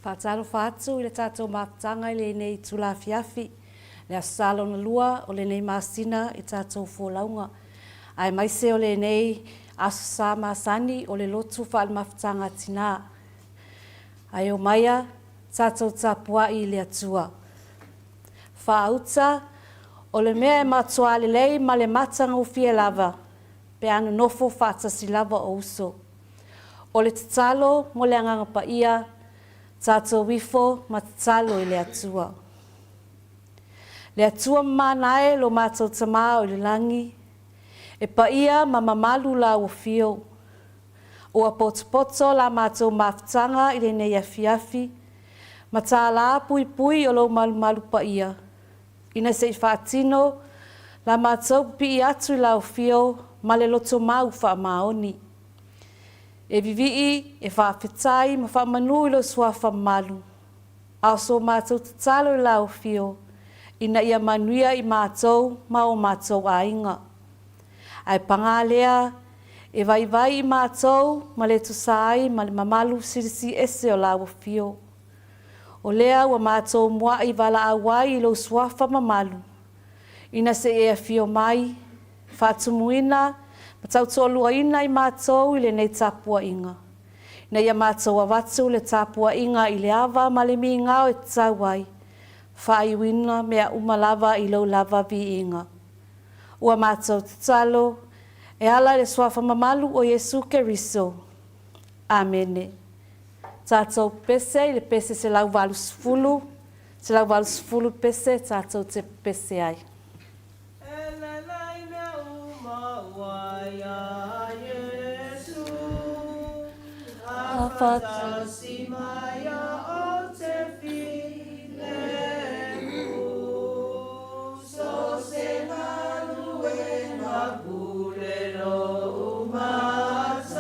Faatalofa atu i le tatou mafutaga i lenei itula afiafi, le Aso Sa lona lua o lenei masina i tatou folauga, aemaise o lenei Aso Sa masani o le lotu faale-mafutaga a Tina. Ae omaia tatou tapuai i le Atua. Faauta, o le mea e matua lelei ma le matagofie lava pe a nonofo faatasi lava o uso. O le tatalo mo le Agaga Paia, tatou ifo ma tatalo i le Atua. Le Atua mamana e lo matou Tama o i le lagi, e paia ma mamalu Lau Afio. Ua potopoto la matou mafutaga i lenei afiafi, ma tala puipui o Lou malumalu paia, ina se i faatino la matou pipii atu i Lau Afio ma le lotomau faamaoni. E vivii, e faafetai ma faamanu i Lou Suafa mamalu, a o so matou tatalo i Lau Afio, ina ia manuia i matou ma o matou aiga. Ae paga lea, e vaivai i matou ma le tusa ai ma le mamalu silisiliese o Lau Afio. O lea ua matou mua'i valaau ai i Lou Suafa mamalu, ina se i e afio mai, faatumuina ma tautoaluaina i matou i lenei tapuaiga, ina ia matou avatu le tapuaiga i le ava ma le migao e tatau ai, faaiuina mea uma lava i Lou lava viiga. Ua matou tatalo e ala i le Suafa mamalu o Iesu Keriso. Amene. Tatou pepese i le pese 180, 180 pese tatou te pepese ai. E lelei mea uma ua iā Iesu, A whatasi mai a o te filemu, So se galuega pule lou matai,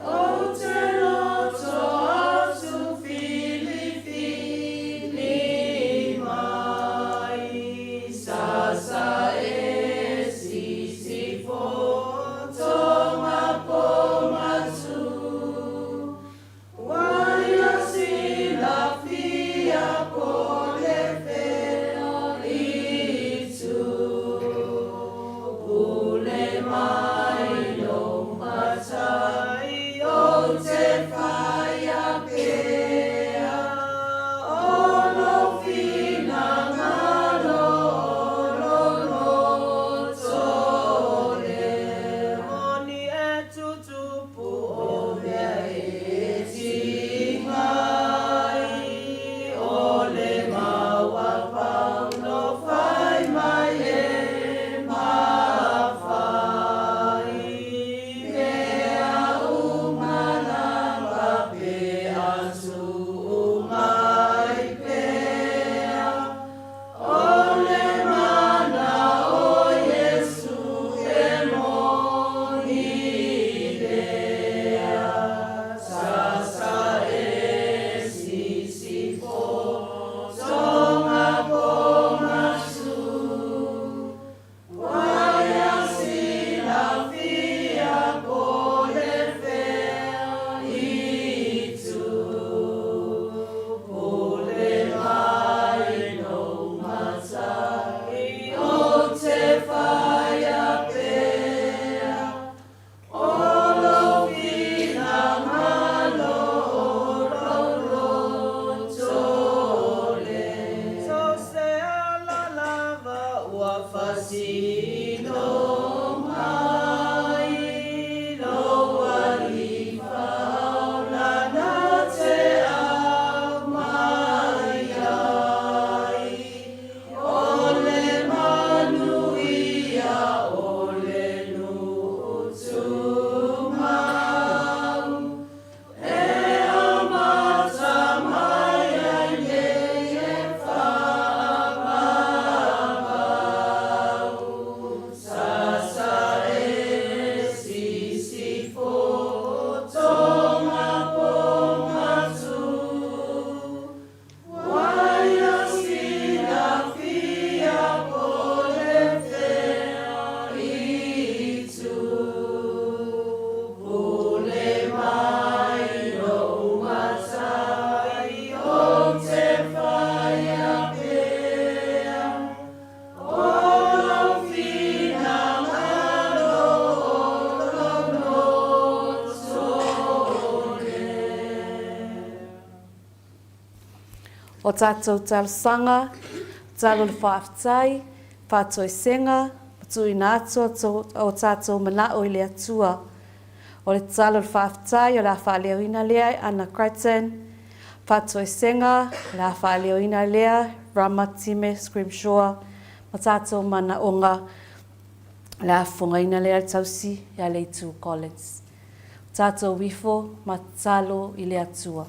Ou te loto atu filifili mai, Sasa e sisifo tonga po matu. O tatou talosaga, tatalo le faafetai, faatoesega, ma tuuina atu o tatou manao i le Atua. O le tatalo le faafetai o le a faaleoina lea e Anna Crichton, faatoesega o le a faaleoina lea e Rama Time Scrimshaw, ma tatou manaoga o le a fofogaina lea e le tausi ia Leitu Collins. O tatou ifo ma tatalo i le Atua.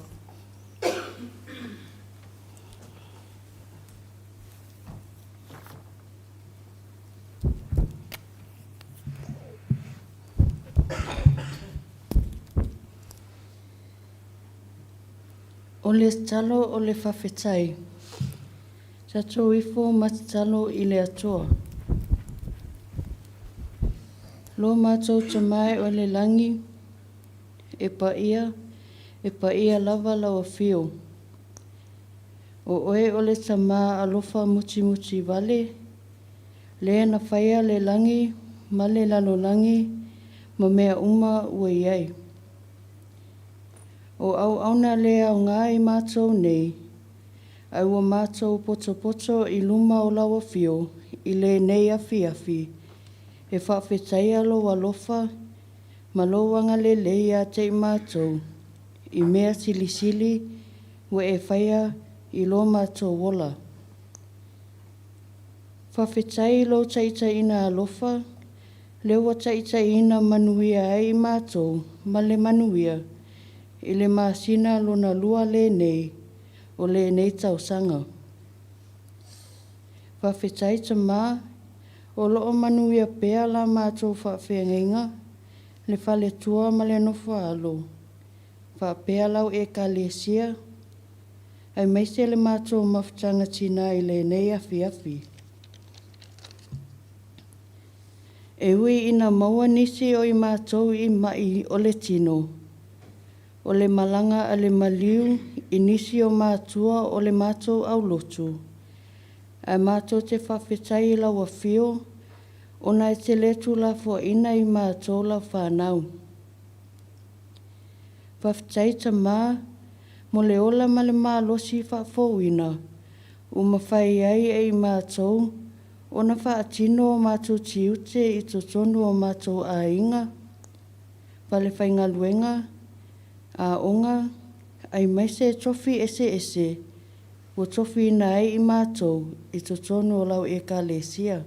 O le tatalo o le faafetai. Tatou ifo ma tatalo i le Atua. Lo matou Tama e o le lagi, e paia, e paia lava lau afio. O oe o le Tama alofa mutimuti vale, lea na faia le lagi ma le lalolagi ma mea uma ua i ai. O auauna le aoga i matou nei, ae ua matou potopoto i luma o lau Afio i lenei afiafi e faafetaia lou alofa ma lou agalelei ia te i matou i mea silisili ua e faia i lo matou ola. Faafetai i lou taitaiina alofa, lea ua taitaiina manuia ai i matou ma le manuia i le masina lona lua lenei o lenei tausaga. Faafetai Tama, o lo o manuia pea la matou faafeagaiga, le faletua ma le nofoaalo, faapea lau Ekalesia, aemaise le matou mafutaga tina i lenei afiafi. E ui ina maua nisi o i matou i ma'i o le tino, o le malaga a le maliu i nisi o matua o le matou aulotu, ae matou te faafetai i lau Afio ona e te le tuulafoaina i matou lau fanau. Faafetai Tama mo le ola ma le malosi faafouina ua mafai ai e i matou ona faatino o matou tiute i totonu o matou aiga, falefaigaluega, aoga, aemaise tofi eseese ua tofiina ai i matou i totonu o lau Ekalesia.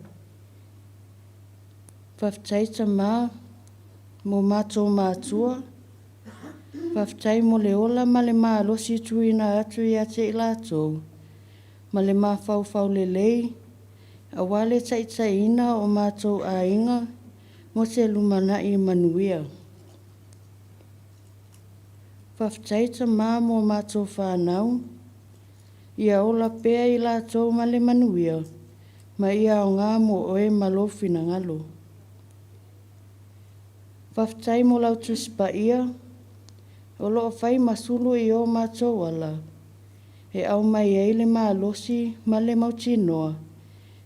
Faafetai Tama mo matou matua, faafetai mo le ola ma le malosi tuuina atu ia te i latou, ma le mafaufau lelei aua le taitaiina o matou aiga mo se lumanai manuia. Faafetai Tama mo matou fanau, ia ola pea i latou ma le manuia, ma ia aoga mo oe ma lou finagalo. Faafetai mo lau Tusi Paia, o lo o fai ma sulu i o matou ala, e aumai ai le malosi ma le mautinoa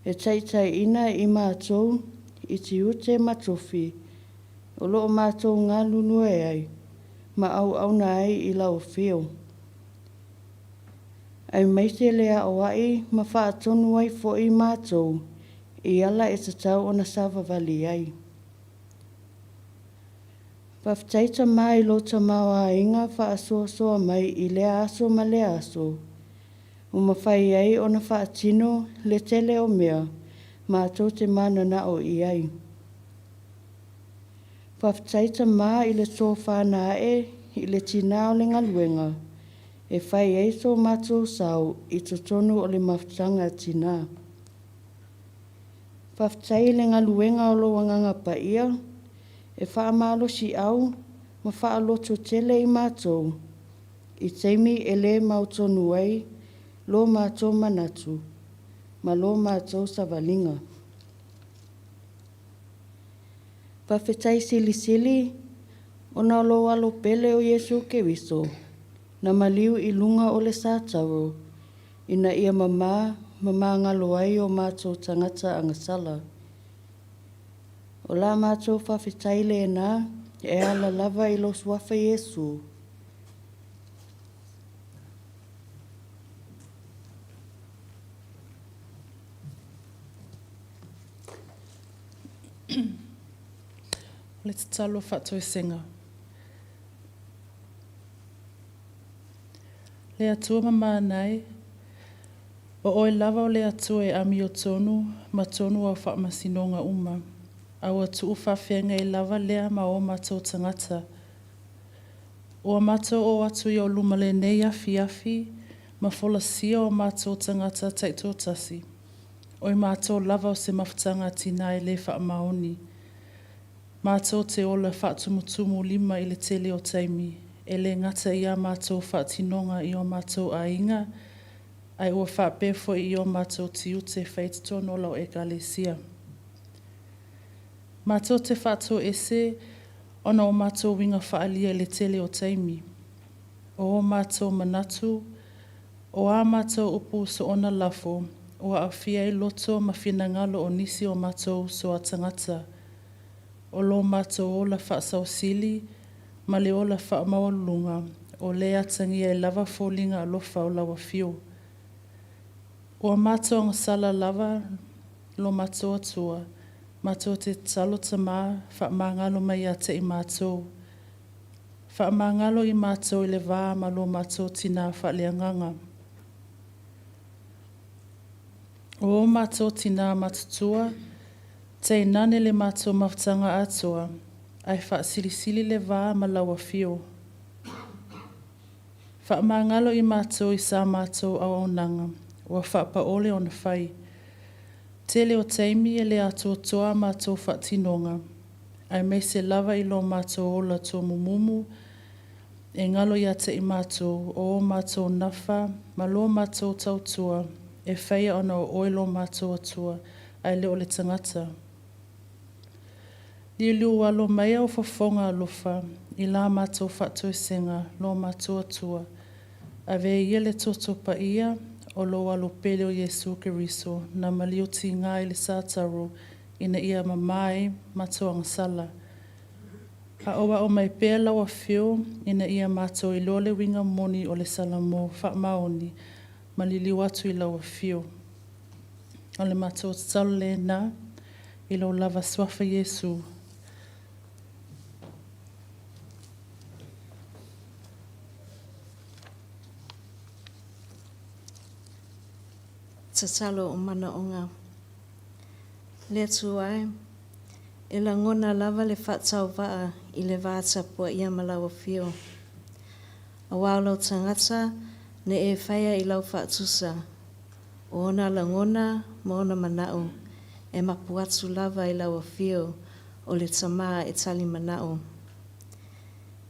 e taitaiina i matou i tiute ma tofi o lo o matou galulue ai ma auauna ai i lau afio. Aemaise le aoai ma faatonu ai foi matou i ala e tatau ona savavali ai. Faafetai Tama i lou tamaoaiga faasoasoa mai i lea aso ma lea aso, ua mafai ai ona faatino le tele o mea matou te mananao i ai. Faafetai Tama i le tofa na ae i le tina o le galuega e fai ai so matou sao i totonu o le mafutaga a tina. Faafetai i le galuega o lou Agaga Paia e faamalosiau ma faalototele i matou i taimi e le mautonu ai lo matou manatu ma lo matou savaliga. Faafetai silisili ona o lou Alo pele o Iesu Keriso na maliu i luga o le satauro ina ia mama ma magalo ai o matou tagata agasala. O la matou faafetai lena e ala lava i lou Suafa Iesu. O le tatalo faatoesega. Le Atua mamana e, o Oe lava o le Atua e amiotonu ma tonu au faamasinoga uma, a ua tuu faafeagai lava lea ma o matou tagata. Ua matou oo atu i ou luma lenei afiafi ma folasia o matou tagata taitoatasi, o i matou lava o se mafutaga a tinā e le faamaoni. Matou te ola faatumutumu lima i le tele o taimi, e le gata i a matou faatinoga i o matou aiga, ae ua faapea foi i o matou tiute fai i totonu o lau Ekalesia. Matou te faatoese ona o matou uiga faaalia i le tele o taimi. O o matou manatu, o a matou upu soona lafo, ua aafia ai loto ma finagalo o nisi o matou uso a tagata. O lo matou ola faasausili ma le ola faamaualuluga, o lea e atagia ai lava foliga alofa o lau Afio. Ua matou agasala lava lo matou Atua, matou te tatalo Tama, faamagalo mai ia te i matou. Faamagalo i matou i le va ma lo matou tinā faaleagaga. O o matou tinā matutua, tainane le matou mafutaga atoa, ae faasilisili le va ma lau Afio. Faamagalo i matou i sa matou auaunaga ua faapaole ona fai. Tele o taimi e le atoatoa a matou faatinoga, aemaise lava i lo matou ola tomumumu, e galo ia te i matou o o matou nafa ma lo matou tautua e faia ona o Oe lo matou Atua ae le o le tagata. Liuliu alo mai au fofoga alofa i la matou faatoesega, lo matou Atua. Avea ia le toto paia o lou Alo pele o Iesu Keriso na maliu tiga i le Sataro ina ia mama ai matou agasala. Aoao mai pea lau Afio ina ia matou iloa le uiga moni o le Salamo faamaoni ma liliu atu i lau Afio. O le matou tatalo lena i lou lava Suafa Iesu. Tatalo o manaoga. Le Atua e, e lagona lava le faatauvaa i le va tapuaia ma lau Afio. Aua o lau tagata ne e faia i lau faatusa, o ona lagona ma ona manao e mapu atu lava i lau Afio o le Tama e tali manao.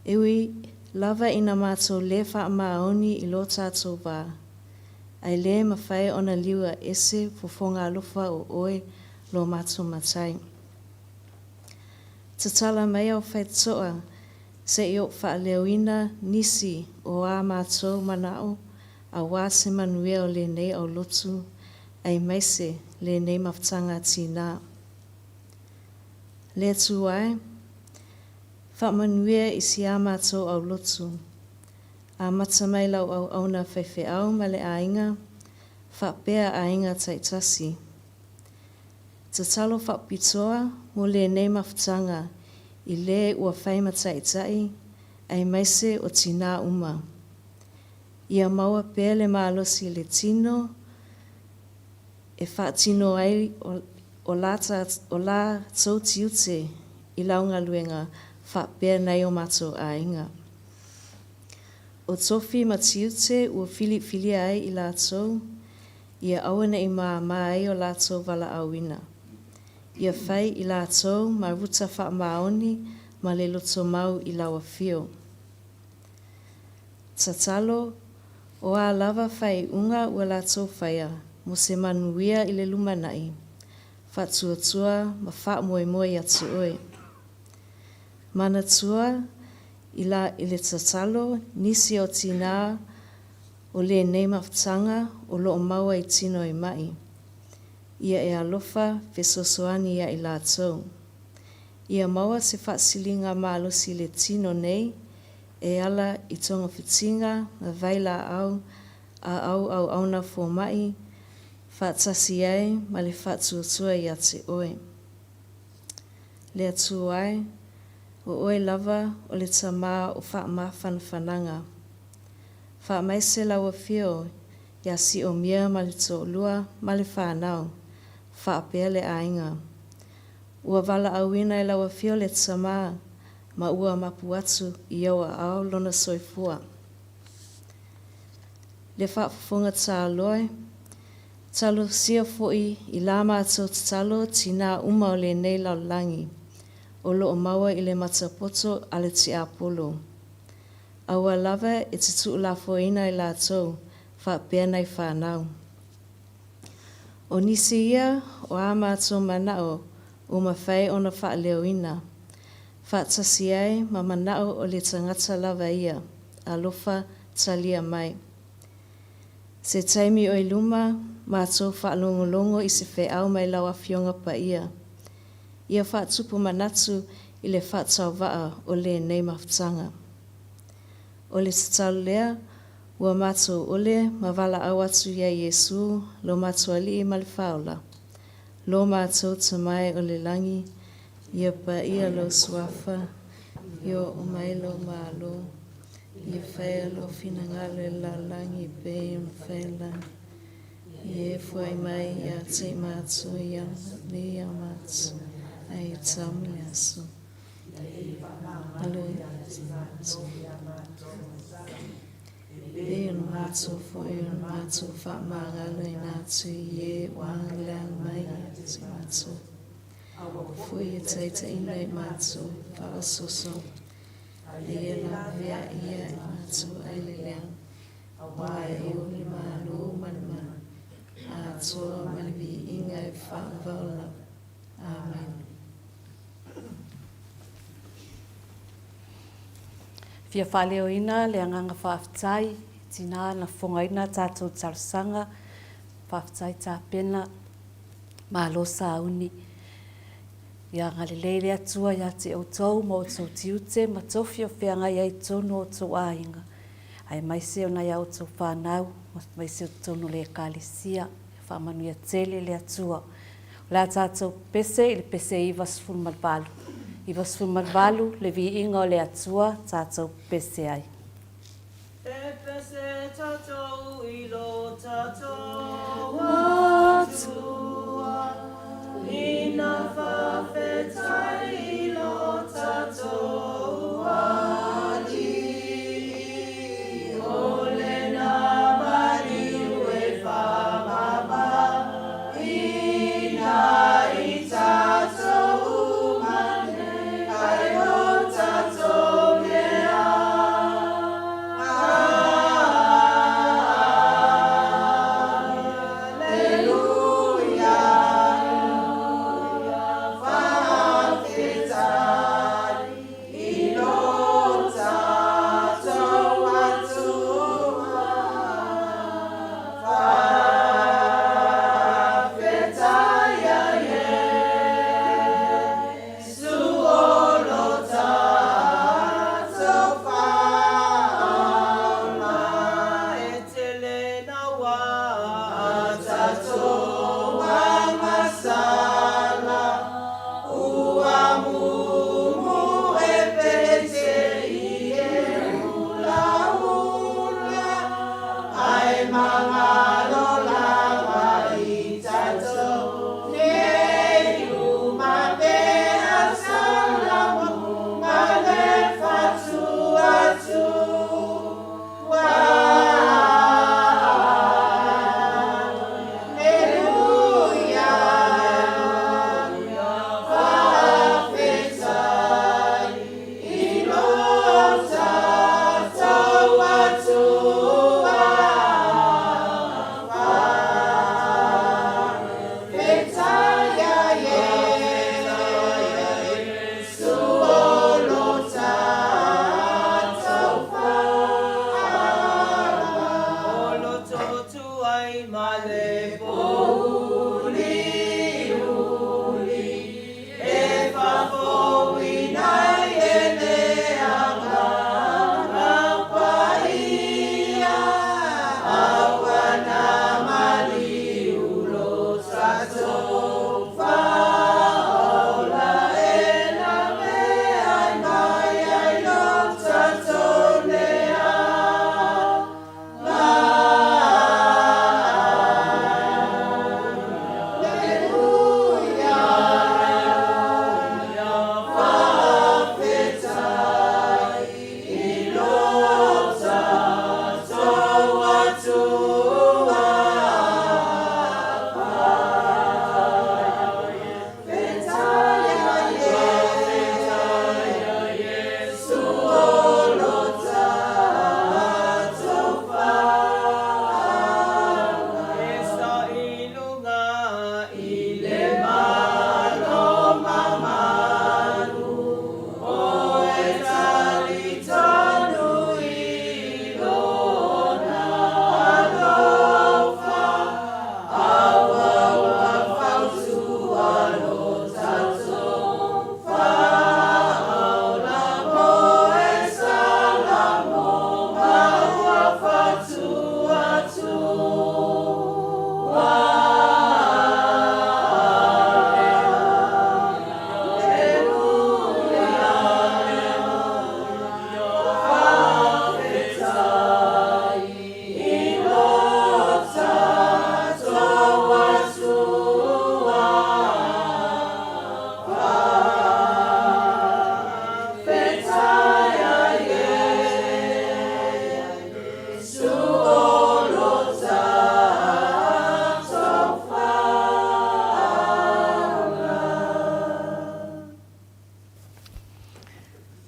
E ui lava ina matou le faamaoni i lo tatou va, ae le mafai ona liua ese fofoga alofa o oe lo matou Matai. Tatala mai au faitotoa se i ou faaleoina nisi o a matou manao aua se manuia o lenei aulotu aemaise lenei mafutaga tina. Le Atua e, faamanuia i si a matou aulotu. Amata mai lau auauna faifeau ma le aiga, faapea aiga taitasi. Tatalo faapitoa mo lenei mafutaga i le ua fai ma taitai aemaise o tinā uma. Ia maua pea le malosi i le tino e faatino ai o la tou tiute i lau galuega faapea nai o matou aiga. O tofi ma tiute ua filifilia ai i latou, ia aua ne i māmā ai o latou valaauina. Ia fai i latou ma ruta faamaoni ma le lotomau i lau afio. Tatalo, o a lava faaiuga ua latou faia mo se manuia i le lumanai, faatuatua ma faamoemoe ia te oe. Manatua i la i le tatalo nisi o tinā o lenei mafutaga o lo o maua i tino i maʻi. Ia e alofa fesoasoani ia i latou. Ia maua se faasiliga malosi i le tino nei e ala i togafitiga ma vailaau a au auauna fomaʻi faatasi ai ma le faatuatua ia te oe. Le Atua e, o Oe lava o le Tama o faamafanafanaga. Faamaise lau Afio ia Siomia ma le toalua ma le fanau, faapea le aiga. Ua valaauina e lau Afio le Tama ma ua mapu atu i ou aao lona soifua. Le faafofoga taaloa e, talosia foi i la matou tatalo tinā uma o lenei lalolagi o lo o maua i le matapoto a le tiapolo. Aua lava e te tuulafoina i latou faapea nai fanau. O nisi ia o a matou manao ua mafai ona faaleoina, faatasi ai ma manao o le tagata lava ia, alofa talia mai. Se taimi o i luma, matou faalogologo i se feau mai lau Afioga Paia, ia faatupu manatu i le faatauvaa o lenei mafutaga. O le tatalo lea ua matou ole ma valaau atu ia Iesu lo matou Alii ma le Faaola, lo matou Tama e o le lagi, ia paia lou Suafa, ia oo mai lou Malo, ia faia lou finagalo i le lalolagi e pei ona fai i le lagi. Ia e foai mai ia te i matou i nei a matou, ae ia tau ma le aso. Pei ona matou foi ona matou faamagaloina atu i e ua agaleaga mai ia te matou. Foi e taitaiina i matou faaososo, a ia laveai ia i matou ai le leaga, aua e ou le Malo ma le mana atoa ma le viiga e faavavau lava. Amene. Fia faaleoina le agaga faafetai i tina na fofogaina tatou talosaga. Faafetai tapena. Malo sauni. Ia agalelei le Atua ia te outou ma outou tiute ma tofi o feagai ai i totonu o outou aiga, aemaise o nai a outou fanau, aemaise o totonu o le Ekalesia. Ia faamanuia tele le Atua. O le a tatou pese i le pese 98. 98, le viiga o le Atua tatou pese ai. E pese tatou i lo tatou Atua, ina faafetai i lo tatou Alii, o lena maliu e faamama ina i tatou uma nei ai lo tatou mea. Aleluia.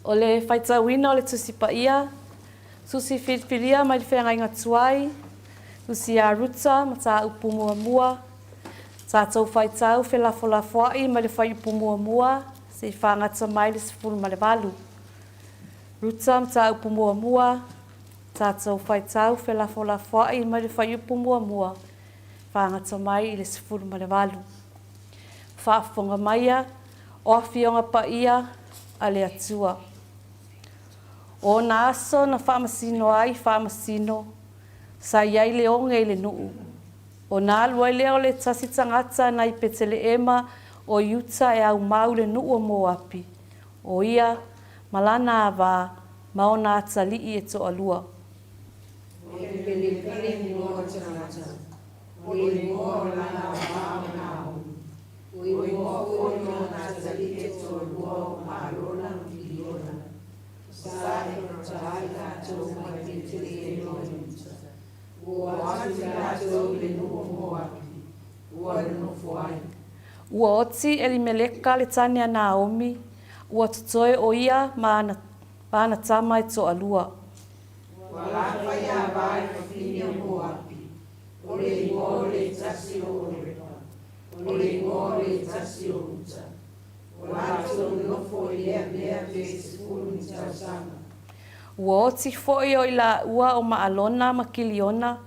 O le faitauina o le Tusi Paia, Tusi Filifilia mai le Feagaiga Tuai, Tusi ia Ruta, Mataupu Muamua, Tatou Faitau Felafolafoai mai le Fuaiupu Muamua seia fagata mai le 18. Ruta, Mataupu Muamua, Tatou Faitau Felafolafoai mai le Fuaiupu Muamua fagata mai i le 18. Faafofoga maia, o Afioga Paia a le Atua. O ona aso na faamasino ai faamasino, sa i ai le oge i le nuu. Ona alu ai lea o le tasi tagata nai Peteleema o Iuta e aumau i le nuu o Moapi, o ia ma lana ava ma ona atalii e toalua. O le pelepele moa tagata, o le igoa o lana ava o Naomi, o igoa foi o ona atalii e toalua o Maalona ma Kiliona, sa Eperata i latou mai Peteleema o Iuta, ua o atu i latou i le nuu o Moapi, ua nonofo ai. Ua oti Elimeleka le tane a Naomi, ua totoe o ia ma ana tama e toalua. Ua lafai ava i fafine o Moapi, o le igoa o le tasi o Orepa, o le igoa o le tasi o Ruta. Ua latou nonofo i lea mea pe 10 ni tausaga. Ua oti foi o i laua o Maalona ma Kiliona,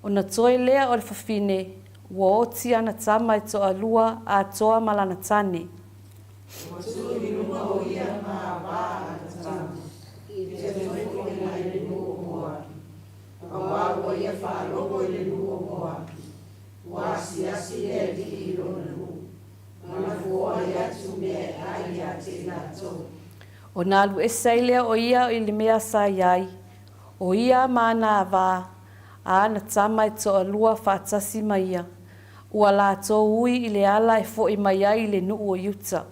ona toe lea o le fafine, ua oti ana tama e toalua atoa ma lana tane. Ua tuu i luga o ia ma ava a ana tama, i te toe foi mai i le nuu o Moapi, auā ua ia faalogo i le nuu o Moapi, ua asiasi le Alii i lona nuu, ma na foai atu mea e ai ia te i latou. Ona alu ese ai lea o ia i le mea sa i ai, o ia ma ana ava, a ana tama e toalua faatasi ma ia, ua latou ui i le ala e foʻi mai ai i le nuu o Iuta.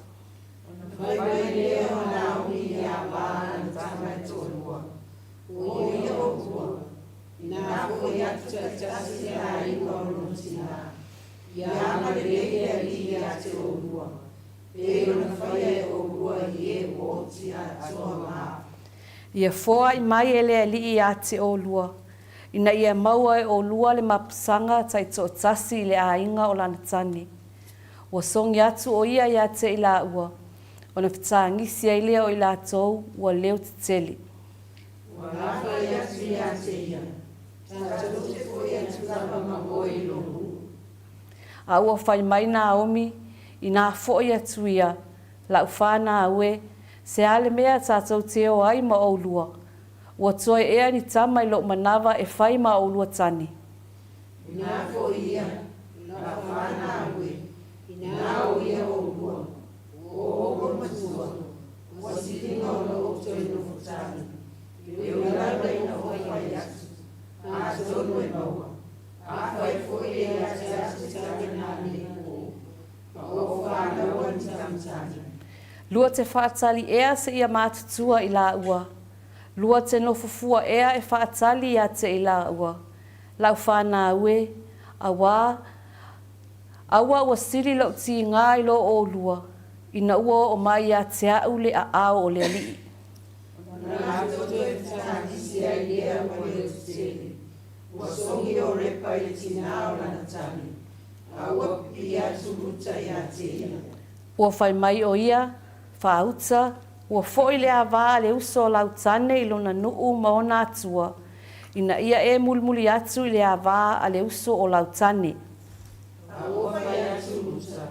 Ona fai mai lea o Naomi i ava a ana tama e toalua, O ia ʻolua, inā foʻi atu taitasi le aiga o lona tinā, ia agalelei le Alii iā te ʻolua, pei ona faia e ʻolua i e ua oti atoa ma aʻu. Ia foai mai e le Alii iā te ʻolua, ina ia maua e ʻolua le mapusaga taitoatasi i le aiga o lana tane. Ua sogi atu ʻo ia iā te i laua, ona fetagisi ai lea o i latou ua leo tetele. Ua lafai atu iā te ia, tatou te foʻi atu lava ma ʻoe i lou nuu. A ua fai mai Naomi, Inā foʻi atu ia, laʻu fanau e, se a le mea tatou te o ai ma ʻolua? Ua toe ea ni tama i loʻu manawa e fai ma ʻolua tane. Inā foʻi ia, laʻu fanau e, inā o ia ʻolua, ua ʻoukou matua, ua siliga ona ou toe nofo tane, e ui lava ina ou fai atu, atonu e maua, afai foi e ia te atu tane nanei po, ma ou fanaua ni tama tane. Lua te faatali ea seia matutua i laua. Lua te nofo fua ea e faatali ia te i laua. Lau fanau e, auā, aua ua sili loʻu tigā i lo ʻolua, ina ua oo mai ia te aʻu le aao o le Alii. Ona latou toe fetagisi ai lea ua leo tetele, ua sogi o Orepa i le tinā o lana tane, a ua pipii atu Ruta iā te ia. Ua fai mai ʻo ia, Faauta, ua foʻi le ava a le uso o lau tane i lona nuu ma ona atua, ina ia e mulimuli atu i le ava a le uso o lau tane. A ua fai atu Ruta,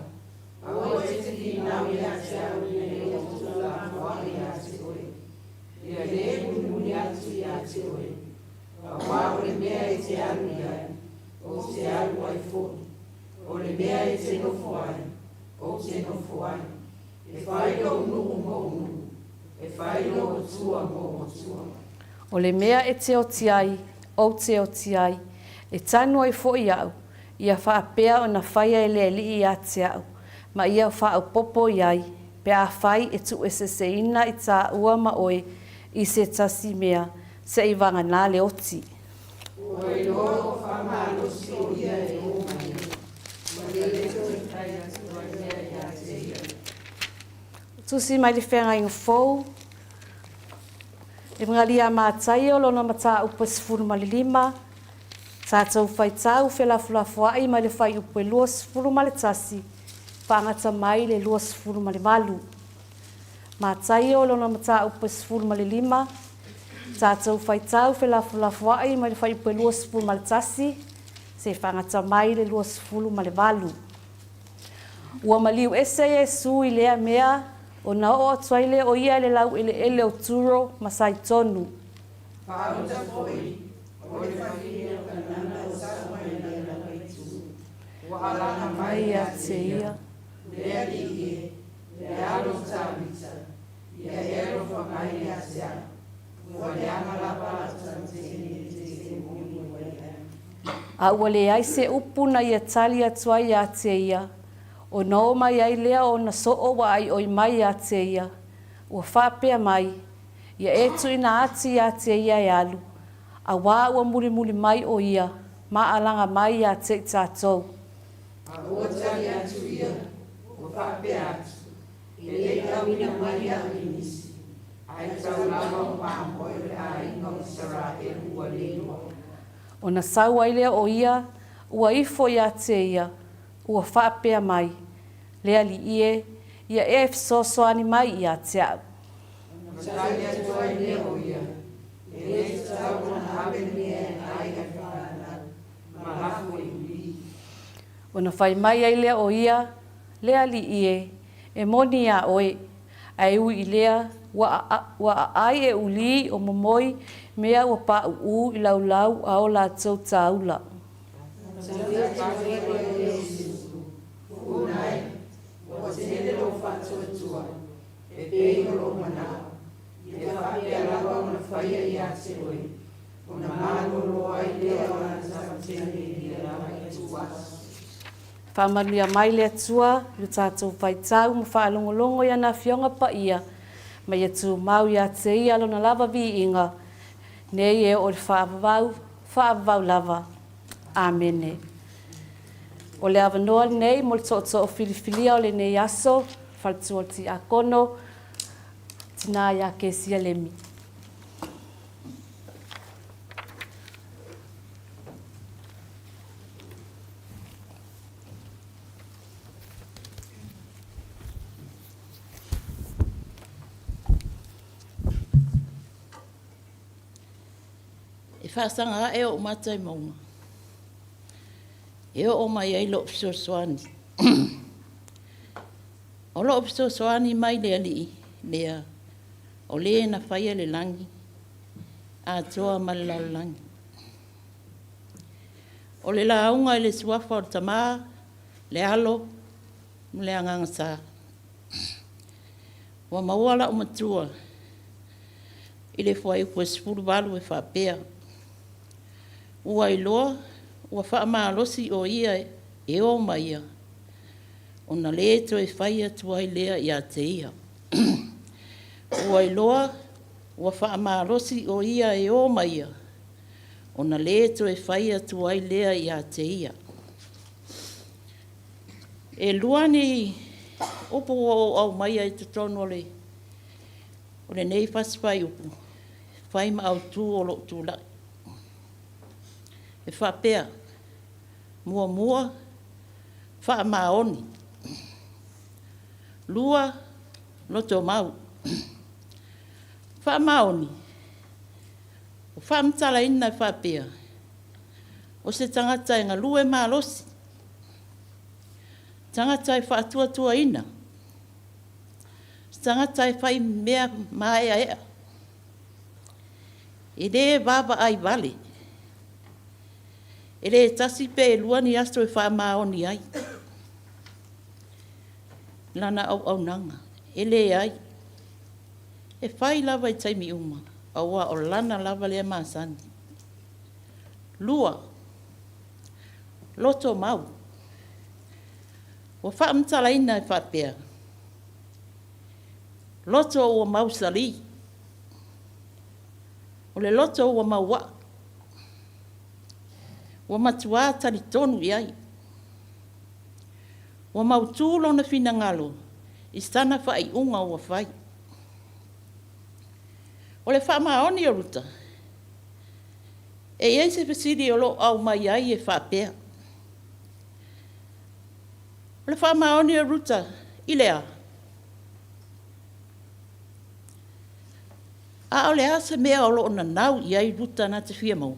Aua e te finau iā te au ina ia ou tuulafoaʻi iā te oe, ia lē mulimuli atu iā te oe, auā o le mea e te alu i ai, ou te alu ai foʻi, o le mea e te nofo ai, ou te nofo ai, e fai lou nuu moʻu nuu, e fai lou Atua moʻu Atua. O le mea e te oti ai, ou te oti ai, e tanu ai foʻi aʻu, ia faapea ona faia e le Alii ia te aʻu, ma ia faaopopo i ai, pe afai e tuueseeseina i tāua ma oe i se tasi mea, seʻi vaganā le oti. Ua iloa ua faamalosi o ia e o mai ai, ua le toe fai atu ai mea ia te ia. Tusi mai le Feagaiga Fou. Evegalia Mataio lona mataupu e 15, tatou faitau felafolafoai mai le fuaiupu e 21 faagata mai le 28. Mataio lona mataupu e 15, tatou faitau felafolafoai mai le fuaiupu e 21 seia faagata mai le 28. Ua maliu ese Iesu i lea mea, ona oo atu ai lea o ia i le laueleele o Turo ma Saitonu. Faauta foi, o le fafine o Kanana ua sau mai ia lava itu, ua alaga mai ia te ia, Le Alii e, le Alo o Tavita, ia e alofa mai ia te au, ua leaga lava lau tama teine i se temoni ua i ai. A ua leai se upu na ia tali atu ai ia te ia, ona oo mai ai lea o ona soo ua aioi mai ia te ia, ua faapea mai, Ia e tuuina atu ia te ia e alu, auā ua mulimuli mai o ia ma alaga mai ia te i tatou. A ua tali atu ia, ua faapea atu, E le i auina mai au i nisi, ae tau lava o mamoe o le aiga o Isaraelu ua le iloa. Ona sau ai lea o ia, ua ifo ia te ia, ua faapea mai, Le Alii e, ia e fesoasoani mai ia te au. Ona tali atu ai lea o ia, E le tatau ona ave mea e ai e fanau, ma lafo i ulī. Ona fai mai ai lea o ia, Le Alii e, e moni iā oe, ae ui i lea, ua ua aai e ulī o momoi mea ua paʻuʻū i laulau a o latou tāula. Ona tali atu ai lea o Iesu, Puna e, ua tele lou faatuatua, e pei o lou manao, ia faapea lava ona faia ia te oe, ona malolo ai lea o lana tama teine i ia lava ituaso. Faamanuia mai le Atua i lo tatou faitau ma faalogologo i ana Afioga Paia, ma ia tumau ia te Ia Lona lava viiga, nei e oo i le faavavau, faavavau lava. Amene. O le avanoa lenei mo le tootoo filifilia o lenei aso, faletua o le Tiakono, tina ia Kesia Lemi. E faasaga ae ou mata i mauga e oo mai ai lou fesoasoani. O lou fesoasoani mai le Alii lea, o le na faia le lagi atoa ma le lalolagi. O le lauga i le suafa o le Tama, le Alo ma le Agaga Sa. Ua maua la'u matua i le fuaiupu e 18 e faapea, Ua iloa ua faamalosi o ia e o ma ia, ona le toe fai atu ai lea ia te ia. Ua iloa ua faamalosi o ia e o ma ia, ona le toe fai atu ai lea ia te ia. E lua ni upu ua ou aumaia i totonu o le o lenei fasi fuaiupu e fai ma autu o lou tulai. E faapea, muamua, faamaoni. Lua, lotomau. Faamaoni, o faamatalaina e faapea, o se tagata e galue malosi, tagata e faatuatuaina, se tagata e fai mea maeaea, e le vaavaai vale, e le tasi pe lua ni aso e faamaoni ai lana auaunaga. E leai, e fai lava i taimi uma, aua o lana lava lea masani. Lua, lotomau. Ua faamatalaina e faapea, loto ua mausali, o le loto ua mauaa, ua matuā talitonu i ai, ua mautū lona finagalo i sana faaiuga ua fai. O le faamaoni o Ruta, e i ai se fesili o lo o aumai ai e faapea, O le faamaoni o Ruta i le a? A o le a se mea o lo o nanau i ai Ruta na te fia maua?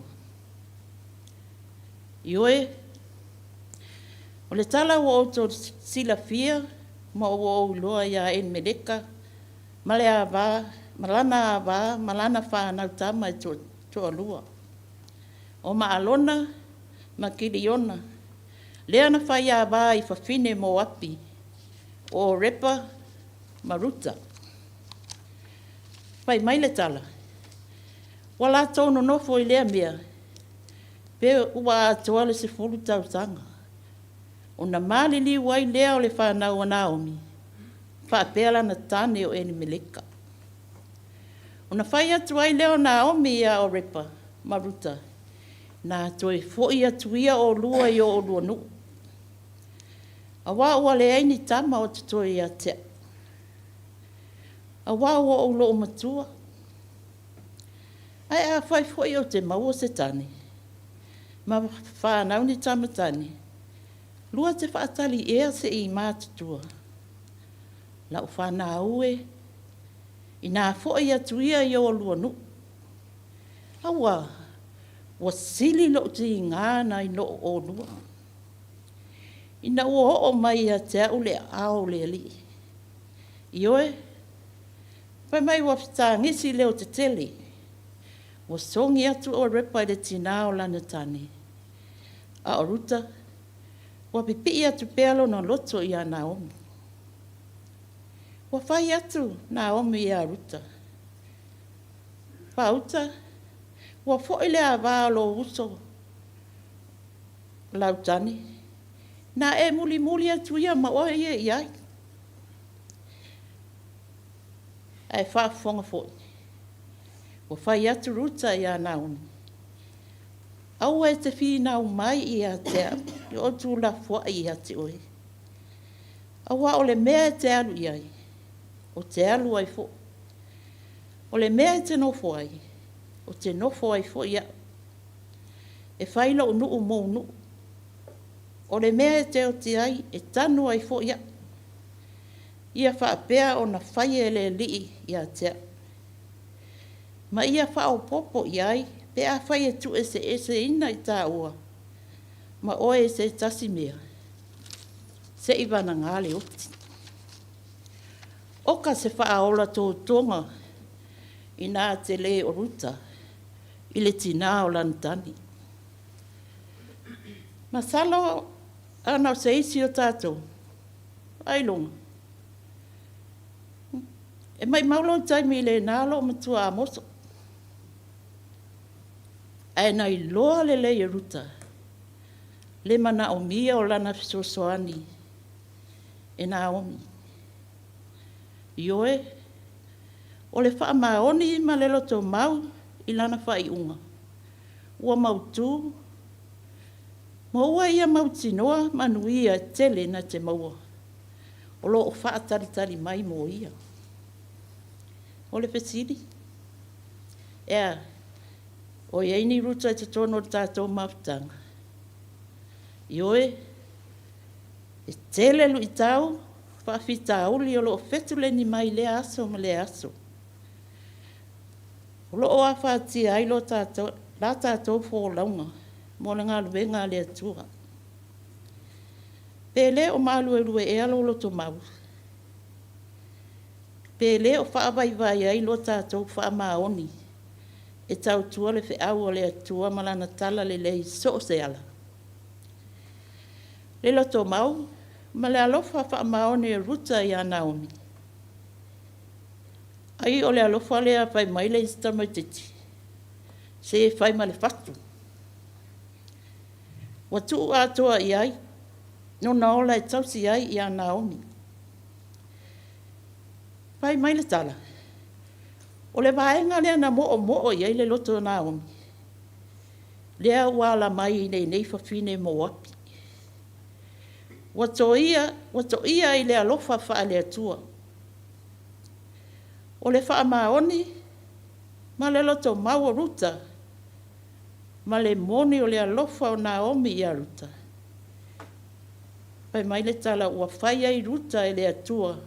Ioe, o le tala ua outou silafia ma ua ou iloa ia Elimeleka ma le ava, ma lana ava ma lana fanau tama e toalua, o Maalona ma Kiliona, lea na faiava i fafine Moapi, o Orepa ma Ruta. Fai mai le tala, ua latou nonofo i lea mea, pe ua atoa le 10 tausaga, ona maliliu ai lea o le fanau a Naomi faapea lana tane o Elimeleka. Ona fai atu ai lea o Naomi ia Orepa ma Ruta, Na toe foi atu ia oulua i o oulua nuu, aua ua leai ni tama o totoe ia te au, aua ua ou loomatua. Ae afai foi ou te maua se tane ma fanau ni tama tane, lua te faatali ea seia matutua? Lau fanau e, ina foi atu ia i o oulua nuu. Aua, ua sili lou tiga nai lo oulua, ina ua oo mai ia te au le aao o le Alii. Ioe, fai mai ua fetagisi leotetele, ua sogi atu Orepa i le tinā o lana tane, a o Ruta, ua pipii atu pea lona loto ia Naomi. Ua fai atu Naomi ia Ruta, Faauta, ua foi le ava o lou uso lau tane, na e mulimuli atu ia ma oe ia i ai. Ae faafofoga foi, ua fai atu Ruta ia Naomi, Aua e te finau mai ia te au i ou tuulafoai ia te oe, aua o le mea e te alu i ai, ou te alu ai foi. O le mea e te nofo ai, ou te nofo ai foi au. E fai lou nuu mou nuu. O le mea e te oti ai, e tanu ai foi au. Ia faapea ona faia e le Alii ia te au, ma ia faaopoopo i ai pe afai e tuueseeseina i taua ma oe i se tasi mea, seivagana le oti. Oka se faaola totoga ina te le o Ruta i le tinā o lana tane. Masalo ana o se isi o tatou, ailoga, e maumau lou taimi i lena loomatua Amoso. Ae na iloa lelei e Ruta le manaomia o lana fesoasoani e Naomi. Ioe, o le faamaoni ma le lotomau i lana faaiuga ua mautu, ma ua ia mautinoa manuia e tele na te maua o lo o faatalitali mai mo ia. O le fesili, e a, o i ai ni Ruta i totonu o le tatou mafutaga? Ioe, e tele luitau, faafitauli o lo o fetuleni mai lea aso ma lea aso, o lo o afatia ai la tatou folauga mo le galuega a le Atua. Pe le o maluelue ea lou lotomau? Pe le o faavaivai ai lo tatou faamaoni e tautua le feau a le Atua ma Lana talalelei i so o se ala? Le lotomau ma le alofa faamaoni o Ruta ia Naomi, ai o le alofa lea fai mai le isi tamaitiiti, se fai ma le fatu. Ua tuu atoa i ai lona ola e tausi ai ia Naomi. Fai mai le tala, o le vaega lea na moomoo i ai le loto o Naomi, lea ua ala mai i lenei fafine Moapi. Ua toia i le alofa faale-Atua. O le faamaoni Ma le lotomau o Ruta, ma le moni o le alofa o Naomi ia Ruta. Fai mai le tala ua fai ai Ruta e le Atua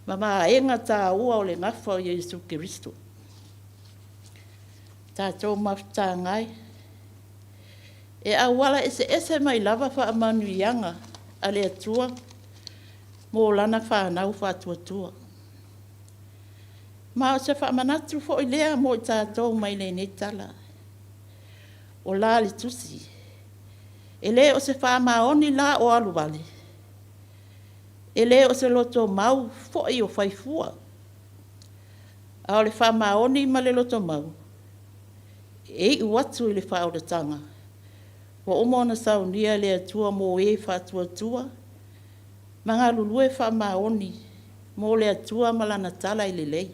ma vaega taua o le gafa o Iesu Keriso. Tatou mafutaga e, e auala eseese mai lava faamanuiaga a le Atua mo Lana fanau faatuatua. Ma o se faamanatu foi lea mo i tatou mai lenei tala. O la le tusi, e le o se faamaoni la o alu vale, e le o se loto mau foi o fai fua, a o le faamaoni ma le loto mau, e iu atu i le faaolataga ua uma ona saunia e le Atua mo e faatuatua ma galulue faamaoni mo le Atua ma Lana tala e lelei.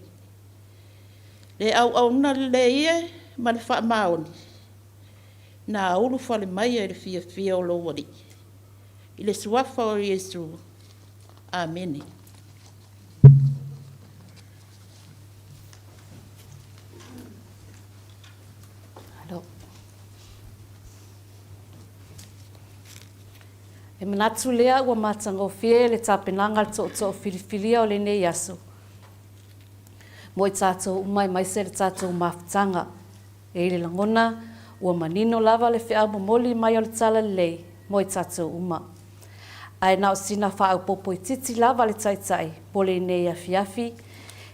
Le auauna lelei e ma le faamaoni, na ulufale mai i le fiafia o lou Alii. I le Suafa o Iesu. Amene. E manatu lea ua matagofie le tapenaga a le tootoo filifilia o lenei aso mo i tatou uma aemaise le tatou mafutaga. E i le lagona, ua manino lava le feau momoli mai o le Talalelei mo i tatou uma. Ae na o sina faaopoopo itiiti lava a le Taitai mo lenei afiafi,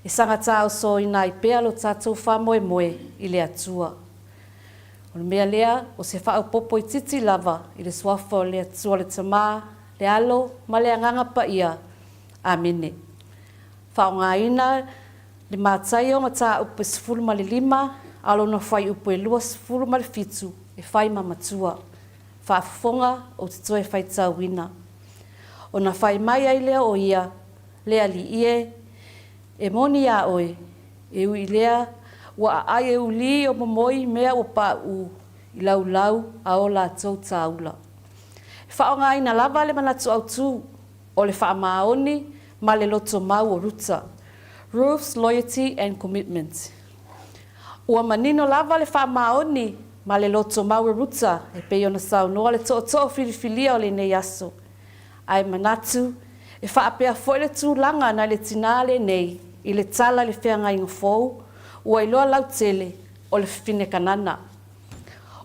e saga taosoina ai pea lo tatou faamoemoe i le Atua. O le mea lea, o se faaopoopo itiiti lava i le Suafa o le Atua le Tama, le Alo ma le Agaga Paia. Amene. Faaaogaina le Mataio mataupu e 15 a o lona fuaiupu e 27 e fai ma matua. Faafofoga ou te toe faitauina. Ona fai mai ai lea o ia, Le Alii e, e moni iā oe, e ui i lea ua aai e ulī o momoi mea ua paʻuʻu i laulau a o latou tāula. E faaaogaina lava le manatu autu o le faamaoni ma le loto mau o Ruta, Ruth's loyalty and commitment. Ua manino lava le faamaoni ma le loto mau e Ruta e pei ona saunoa le tootoo filifilia o lenei aso. Ae manatu, e faapea foi le tulaga nai le tinā lenei i le tala i le feagaiga fou, ua iloa lautele o le fafine Kanana.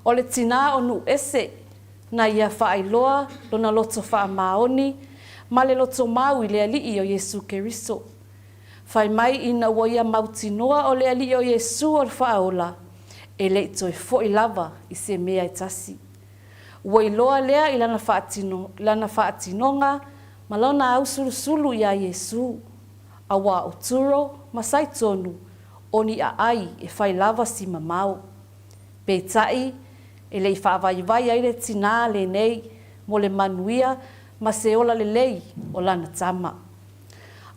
O le tinā o nuu ese, na ia faailoa lona loto faamaoni ma le loto mau i le Alii o Iesu Keriso. Fai mai ina ua ia mautinoa o le Alii o Iesu o le Faaola, e le i toe foi lava i se mea e tasi. Ua iloa lea i lana faatino, lana faatinoga ma lona ausulusulu iā Iesu, auā o Turo ma Saitonu o ni aai e fai lava si mamao. Peitai, e le i faavaivai ai le tinā lenei mo le manuia ma se ola lelei o lana tama.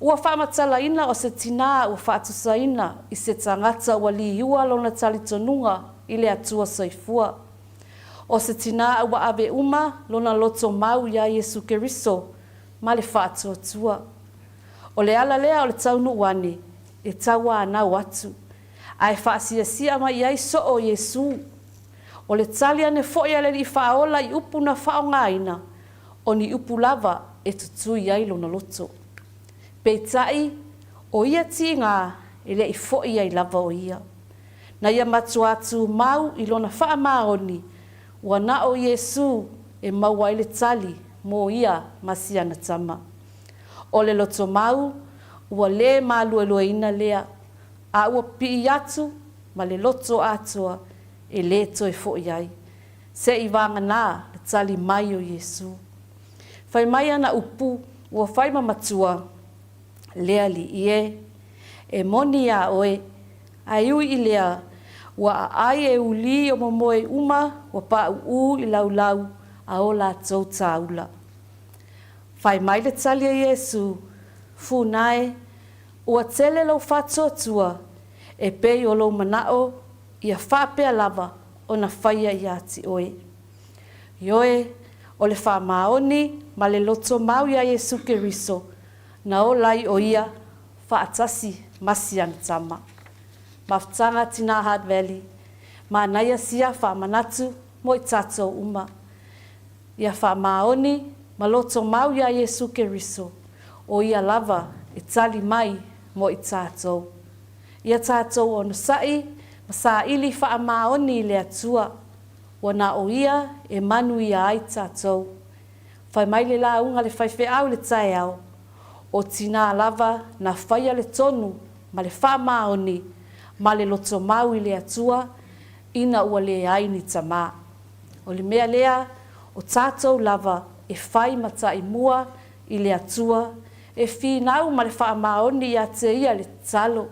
Ua faamatalaina o se tinā ua faatusaina i se tagata ua liua lona talitonuga i le Atua Soifua. O se tinā ua ave uma lona loto mau iā Iesu Keriso ma le faatuatua. O le ala lea o le taunuu ane e tauanau atu, ae faasiasia mai i ai soo Iesu. O le tali ane foi a le Alii Faaola i upu na faaaogaina, o ni upu lava e tutui ai lona loto. Peitai, o ia tiga e le i foi ai lava o ia. Na ia matua tumau i lona faamaoni, ua na o Iesu e maua ai le tali mo ia ma si ana tama. O le lotomau, ua le maluelueina lea, a ua pipii atu ma le loto atoa e le toe foi ai, se i vagana le tali mai o Iesu. Fai mai ana upu, ua fai ma matua, Le Alii e, e moni iā oe, ae ui i lea, ua aai e ulī o momoe uma ua paʻuʻu i laulau a o latou tāula. Fai mai le tali a Iesu, Funa e, ua tele lou faatuatua, e pei o lou manaʻo ia faapea lava ona faia iā te oe. Ioe, o le faamaoni ma le loto mau iā Iesu Keriso, na ola ai ʻo ia faatasi ma si ana tama. Mafutaga Tinā Hard Valley, manaia sia faamanatu mo i tatou uma. Ia faamaoni ma loto mau iā Iesu Keriso, o Ia lava e tali mai mo i tatou. Ia tatou onosai ma saili faamaoni i le Atua, ua na o Ia e manuia ai tatou. Fai mai le lauga a le faifeau i le taeao, o tinā lava na faia le tonu ma le faamaoni ma le lotomau i le Atua ina ua leai ni tamā. O le mea lea, o tatou lava e fai ma taimua i le Atua, e finau ma le faamaoni ia te Ia le tatalo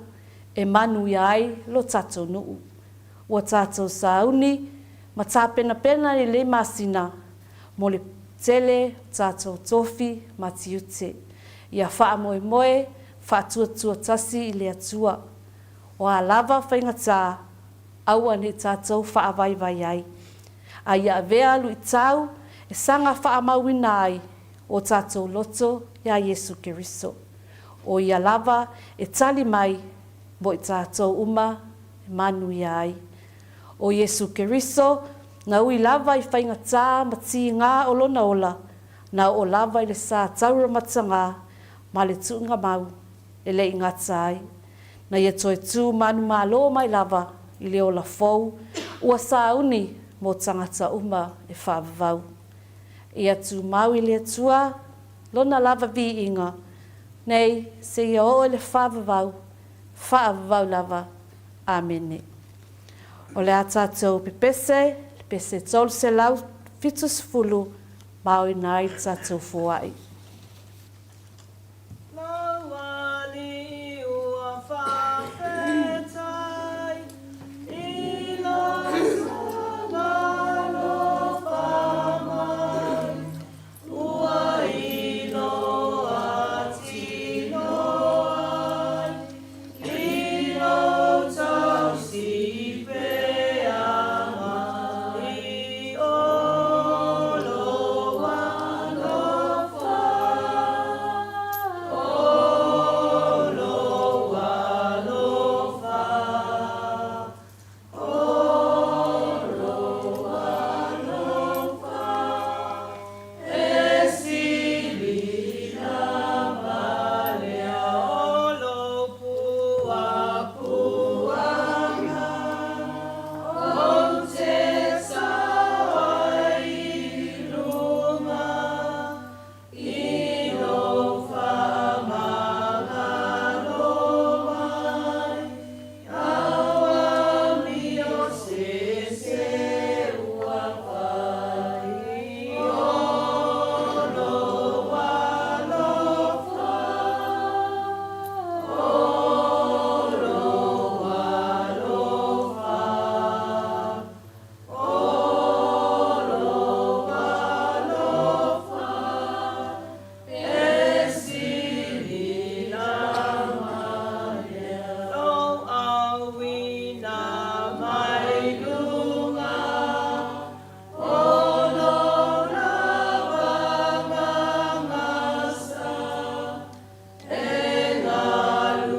e manuia ai lo tatou nuu. Ua tatou sauni ma tapenapena i lenei masina mo le tele o tatou tofi ma tiute. Ia faamoemoe faatuatua tasi i le Atua. O a lava faigata, aua ne i tatou faavaivai ai. A ia avea luitau e saga faamauina ai o tatou loto iā Iesu Keriso. O Ia lava e tali mai mo i tatou uma e manuia ai. O Iesu Keriso, na ui lava i faigata ma tigā o Lona ola, na oo lava i le sa tauramatagā ma le tuugamau e le i gata ai. Na ia toe tū manumalo mai lava i le ola fou ua sauni mo tagata uma e faavavau. Ia tumau i le Atua Lona lava viiga, nei seia oo i le faavavau, faavavau lava. Amene. O le a tatou pepese le pese 370 ma aoina ai le tatou foai. Lau Alii ua faafetai i lou alofa mai, ua iloa tino ai i lou tausi peaga i o lou alofa, o lou alofa, o lou alofa e sili lava lea o lou puapuaga. Ou te sao ai i luga i lou faamagalo mai, au amio sese ua fai, o lou alofa, o lou alofa, o lou alofa e sili lava lea. Lou auina mai luga o lou lava gagasa e galue.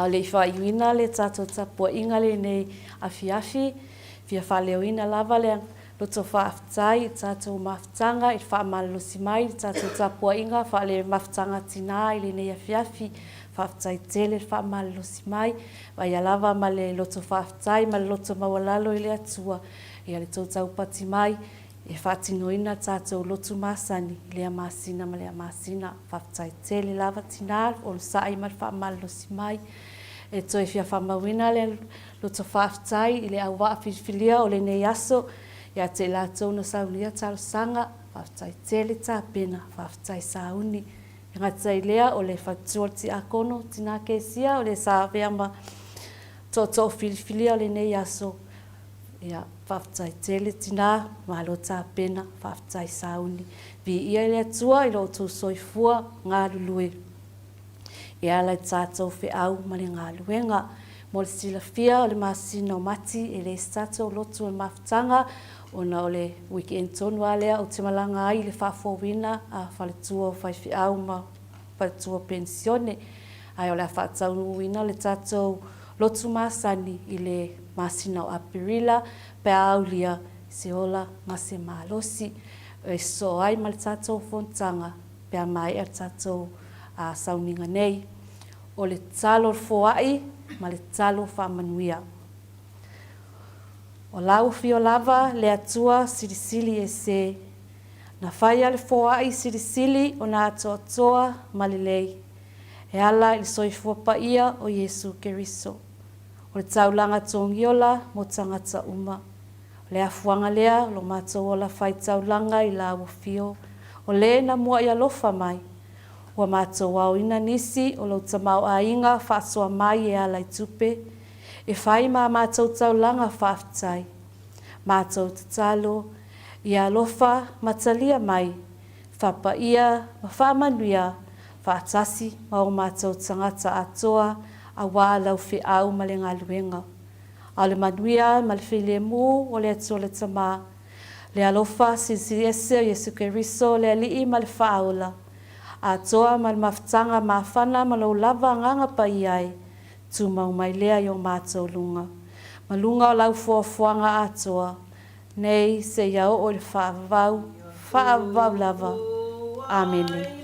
A o le i faaiuina le tatou tapuaiga lenei afiafi, fia faaleoina lava le loto faafetai i tatou mafutaga i le faamalolosi mai i le tatou tapuaiga faale-mafutaga tina i lenei afiafi. Faafetai tele le faamalolosi mai, vaaia lava ma le loto faafetai ma le loto maualalo i le Atua ia le tou taupati mai e faatinoina tatou lotu masani i lea masina ma lea masina. Faafetai tele lava tina le onosai ma le faamalolosi mai. E toe fia faamauina le loto faafetai i le auvaa filifilia o lenei aso ia te i latou na saunia talosaga, faafetai tele tapena, faafetai sauni. E gata i lea o le faletua o le Tiakono, Tina Kesia o le sa avea ma tootoo filifilia o lenei aso, ia faafetai tele tina, malo tapena, faafetai sauni. Viia le Atua i lo outou soifua galulue e ala i tatou feau ma le galuega. Mo le silafia o le masina o Mati e leai se tatou lotu o le mafutaga ona o le weekend tonu lava lea ou te malaga ai i le faafouina a faletua o faifeau ma faletua penisione. Ae o le a faataunuuina le tatou lotu masani i le masina o Aperila pe a aulia se ola ma se malosi e sosoo ai ma le tatou fonotaga pe a maea le tatou sauniga nei. O le tatalo o le foai ma le tatalo faamanuia. O lau afio lava le Atua Silisili Ese, na faia le foai silisili ona atoatoa ma lelei, e ala i le soifua paia o Iesu Keriso. O le taulaga togiola mo tagata uma. O le afuaga lea o lo matou ola fai taulaga i lau afio, o le na mua'i alofa mai. Ua matou aoina nisi o lou tamaoaiga faasoa mai e ala i tupe, e fai ma a matou taulaga faafetai. Matou tatalo, ia alofa ma talia mai, faapaia ma faamanuia faatasi ma o matou tagata atoa aua lau feau ma le galuega. A o le manuia ma le filemu o le Atua le Tama, le alofa silisili ese o Iesu Keriso le Alii ma le Faaola, atoa ma le mafutaga mafana ma lou lava Agaga Paia e tumau mai lea i o matou luga, ma luga o lau foafoaga atoa, nei seia oo i le faavavau, faavavau lava. Amene.